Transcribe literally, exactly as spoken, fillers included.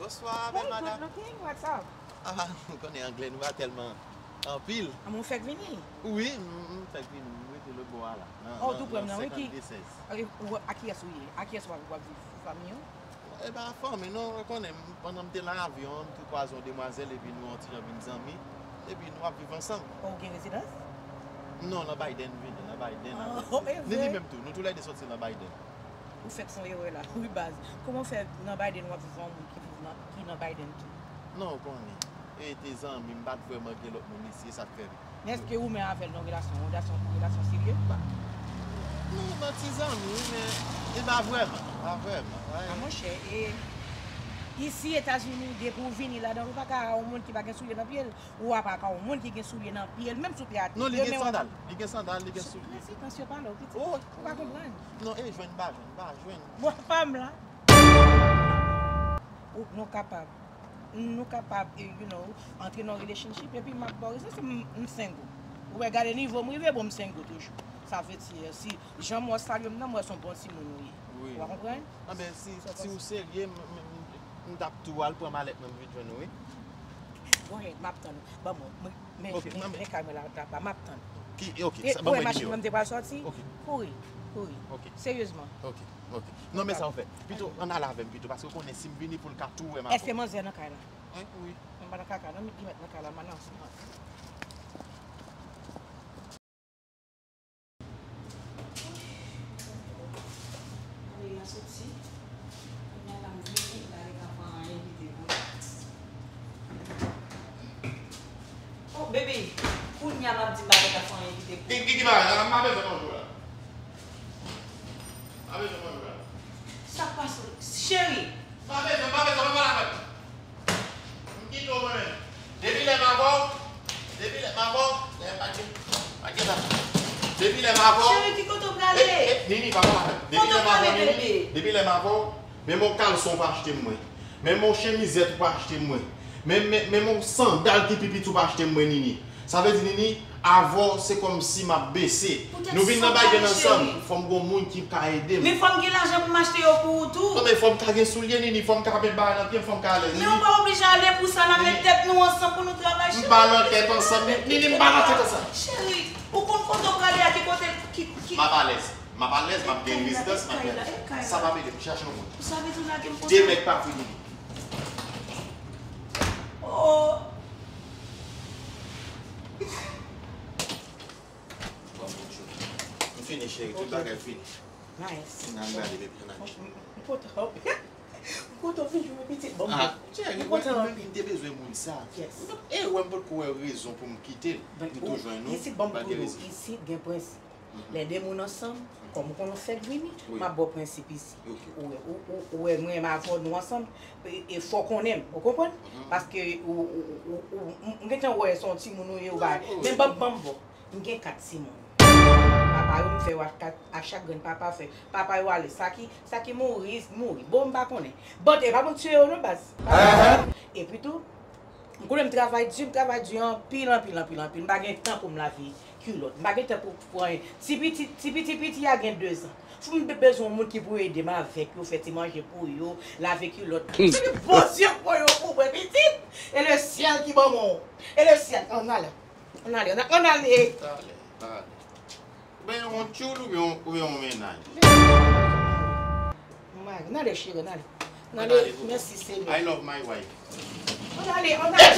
Bonsoir, belle madame. Good looking, what's up? Ah, ou konnen anglè nou pa tèlman anpil. Ah, mwen fèk vini? Wi, m, m fèk vini. M rete lòt bò a la. Nan, oh, nan, tou prè m nan, wi, ki, senkanndesèz. Ok, ou, a kiyès ou ye? A kiyès w ap, w ap viv? Fanmi w? E pa fanmi, non, ou konnen, m, pandan m te nan avyon an, m tou kwaze yon demwazèl, epi nou yon ti jan vin zanmi, epi nou ap viv ansanm. Oh, ou gen rezidans? Non, nan Biden m vini, nan Biden. Ah, oh, e vre? Ni li menm tou, nou toulède soti nan Biden. Ou fèk fè yon erè la. Wi, baz. Kòman w fè nan Biden w ap viv yon moun ki viv nan, ki nan Biden tou? Non, ou konnen. E te zanmi, m pa t vrèman gen lòt moun isi, e sa k fè m. Men èske ou menm avè l nan relasyon, yon relasyon, yon relasyon serye? Non, nan ti zanmi, wi, men e pa vrèman, pa vrèman. A, monchè, e isi Etazini, depi w vini ladan, ou pa ka yon moun ki pa gen soulye nan pye l. Ou apa ka yon moun ki gen soulye nan pye l, menm sou tè a. Non, li gen sandal. Li gen sandal, li gen soulye. Konsekans yo pale w, pitit. Ou pa konprann. Non, e jwenn, m pa jwenn, m pa jwenn. Bò pa m la. Ou, nou kapab. Nou kapab, e, you know, antre nan relationship, epi m ap ba w rezon, se m, m single. Ou wè, gade nivo m rive, bon, m single toujou. Sa vle di, e, si jan m wè w salye m nan, m wè se yon bon timoun ou ye. Wi. Ou konprann? Anben, si, si w serye, m, m, m, m t ap tou al pran malèt mwen, m vin jwenn ou, wi. Go ahead, m ap tann ou. Ban mwen, mwen, men, men, men kay mwen la, la, la, m ap tann. Ki, ok, sa, ban mwen nimewo. Machin mwen te pral sòti. Ok. Kouri, kouri. Ok. Seryezman. Ok, ok. Non, men sa w fè. Pito, ann al avè m pito, paske w konnen si m vini pou l ka tou wè m avè w. Èske manzè nan kay la? Hein? Wi. Mwen pa nan kaka, non, li mèt nan kay la, m ann ansanm. Ale, a soti. Kounye a la, m vini, m pa gen tan fè anyen kite pou. Oh, baby, kounye a m ap di m pa gen tan fè anyen kite pou. Ki, ki, ki bagay? M pa bezwen manje w la. M pa bezwen manje w la. Sa k pase? Cheri. M pa bezwen, m pa bezwen, pa pale avè m. M kite w mwen menm. Depi lè m avè w, depi lè m avè w, lè m pa gen, pa gen sa. Depi lè m avè w. Cheri, ki kote w prale? E, e, Nini, pa pale avè m. Depi lè m avè w, Nini, depi lè m avè w, menm yon kalson ou pa achte m mwen. Menm yon chemizèt ou pa achte m mwen. Menm, menm, menm yon sandal ki pi piti ou pa achte m mwen, Nini. Sa vle di, Nini, avè w, se kòmsi m ap bese. Nou vin nan Biden ansanm, fò m gon moun ki ka ede m. Men fò m gen lajan pou m achte yo pou ou tou. Non, men fò m ka gen soulye, Nini, fò m ka met bagay nan pye m, fò m ka alèz, Nini. Men ou pa oblije ale pou sa, n a met tèt nou ansanm pou nou travay, cheri. M pa nan tèt ansanm, Nini, m pa nan tèt ansanm. Cheri, ou konn kote w prale a, ki kote, ki, ki. M ap alèz. M ap alèz, m ap gen rezidans, m ap gen. Sa p ap ede m, chache yon moun. Ou sa vle di w lage m konsa? De nèg pa fini. Oh. Bon, bon, chou. M fini, cheri, tout bagay fini. Nice. N al gade bebe, n al. M kontan. M kontan w vin jwenn pitit, bon. Ah, cheri, m kontan anpil. M te bezwen moun sa. Yes. E wè m potko wè rezon pou m kite l. M tou jwenn ou. Isit, ban m tou di w, isit gen prensip. Lè de moun ansanm, kòm ou konnen w fèk vini, m ap ba w prensip isi. Ou wè, ou, ou, ou wè mwen menm avè w nou ansanm, e, e fò w konnen m, ou konprann? Paske ou, ou, ou, ou, m, m gentan wè se yon timoun ou ye, ou bay. Men ban, ban m ba w. M gen kat timoun. Papa yo m fè yo a kat, a chak grenn papa fè. Papa yo ale, sa ki, sa ki mouri, mouri. Bon, m pa konnen. Bon, e pa bon tiye yo non, baz. Epi tou, m konnen m travay di, m travay di anpil, anpil, anpil, anpil. M pa gen tan pou m lave kilòt. M pa gen tan pou, pou anyen. Ti piti, ti piti, piti a gen dezan. Fò m te bezwen yon moun ki pou ede m avèk yo, fè ti manje pou yo, lave kilòt. Se li Bondye pou yo pou mwen, pitit. E le syèl ki ban mwen. E le syèl, ann ale. Ann ale, ann ale. Talè, talè. Oubyen yon tchoul oubyen yon, oubyen yon mennaj. Mari, n ale cheri, n ale. N ale, mèsi Senyè. I love my wife. Ann ale, ann ale.